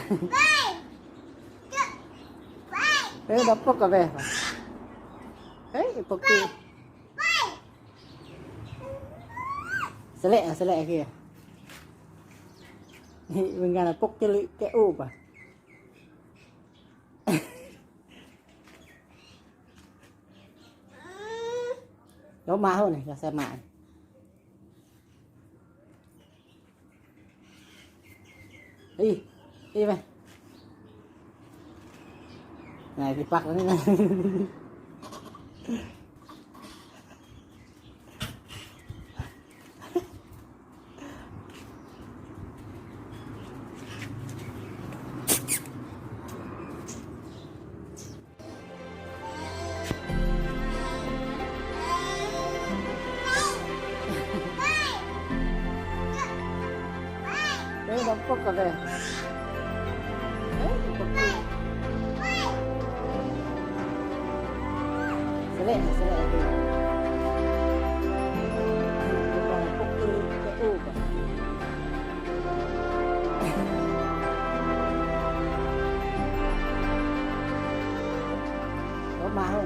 ເອີ ດັບປົກກະແບ ເອີ ປົກກີ ສະແລະ ສະແລະ ເອີ ເບິ່ງກັນ ປົກຈະລິແກະອູບ ໂດມາໂຫນີ້ ແຊບມາກ. ອີ ອີໄປ ນາຍຊິປັກແລ້ວນີ້ນະ. ເອີ ດັບປົກກະແບ ເອີ ປົກກະແບ ສະແລະ ສະແລະ ປົກກະແບ ໂອ້ ມາໂຫ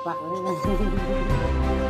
ປັກເລີຍ.